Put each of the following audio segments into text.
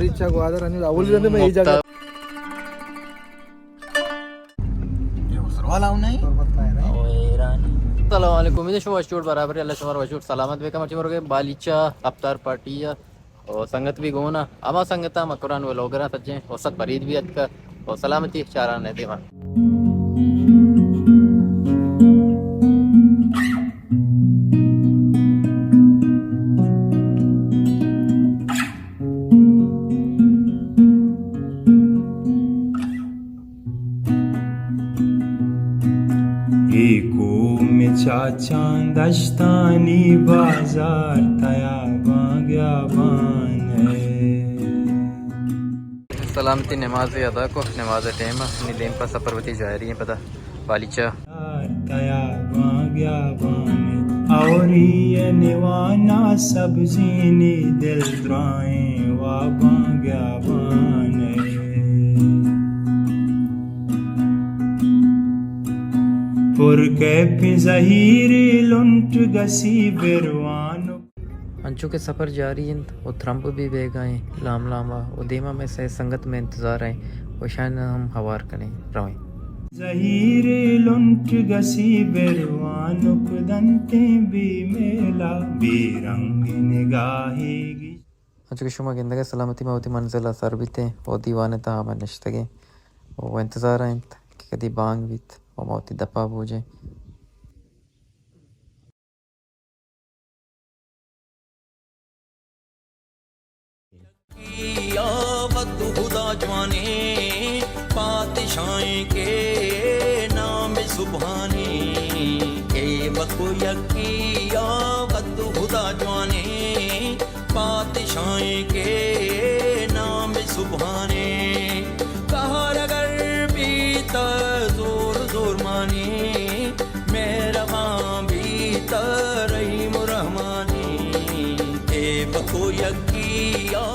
ریچا گوادر انیل اولی رندے میں ایجا مفتا۔ السلام علیکم، امید شما وش جوڑ برابر، اللہ شما رو وش جوڑ سلامت بکن۔ مرچی مرو کہ بالیچہ افطار پارٹی ہے۔ او سنگت بھی گونا، ہما سنگت ہم اکران و لوگران سجیں، او ست پرید بھی اتکا، او سلامتی چاران نے دیما۔ اے کوہ چاچاں دشتانی بازار تیاباں گیابان ء۔ سلامتی نماز ادا کو، نماز ٹائم ء، نی دیم پہ سفر وتی جاری ہیں پدا بالیچہ۔ تیاباں گیابان ء، اوری ء نوانا سبزینی دل درائیں واباں گیابان ء۔ پر کیپیں زہیری لنٹ گسی بروان۔ انچو کہ سفر جاری انت و ترمپ بھی بیگا ہیں لام لام ء و دیما میں سئے سنگت میں انتظار ہیں و شاید ہم ہوار کنیں رویں۔ زہیری لنٹ گسی بروانک دنتیں بے میلا بے رنگ نگاہے گی۔ انچو کہ شما گندگ ء سلامتی ما وتی منزل ء سر بیتیں و دیوان ء تہا ما نشتگیں و انتظار ء انت کہ کدی بانگ بیت و ما وتی دپا بوجیں۔ یا وت خدا جوانیں پادشاہیں کے نام سبحانی، اے وت کو یکی یا وت خدا جوانیں پادشاہیں کے نام سبحانے، قہر اگر بیت زور زور مانی، مہربان بیت رحیم و رحمانی، اے بکو یکی یا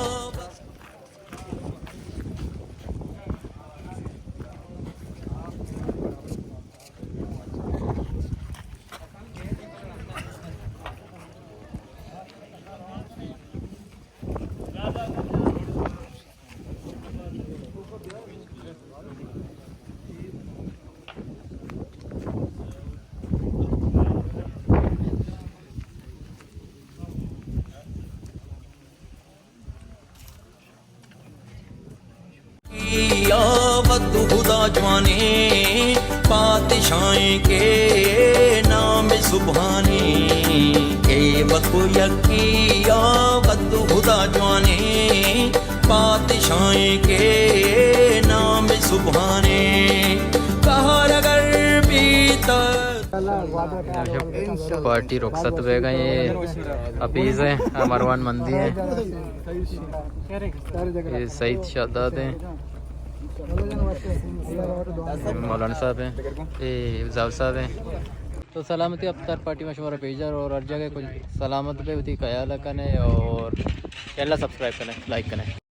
یا وت خدا جوانیں پادشاہیں کے نام سبحانی، اے وت کو یکی یا وت خدا جوانیں پادشاہیں کے نام سبحانی، قہر اگر بیت۔ پارٹی رخصت بہ گئے، یہ حفیظ ہیں، مروان مندی ہیں، یہ سعید شہداد ہیں، مولانا صاحب ہیں، یہ زاو صاحب ہیں۔ تو سلامتی افطار پارٹی میں شمارا پیجر اور ہر جگہ کچھ سلامت بے، وتی خیال کنے اور چینل سبسکرائب کنے، لائک کنے۔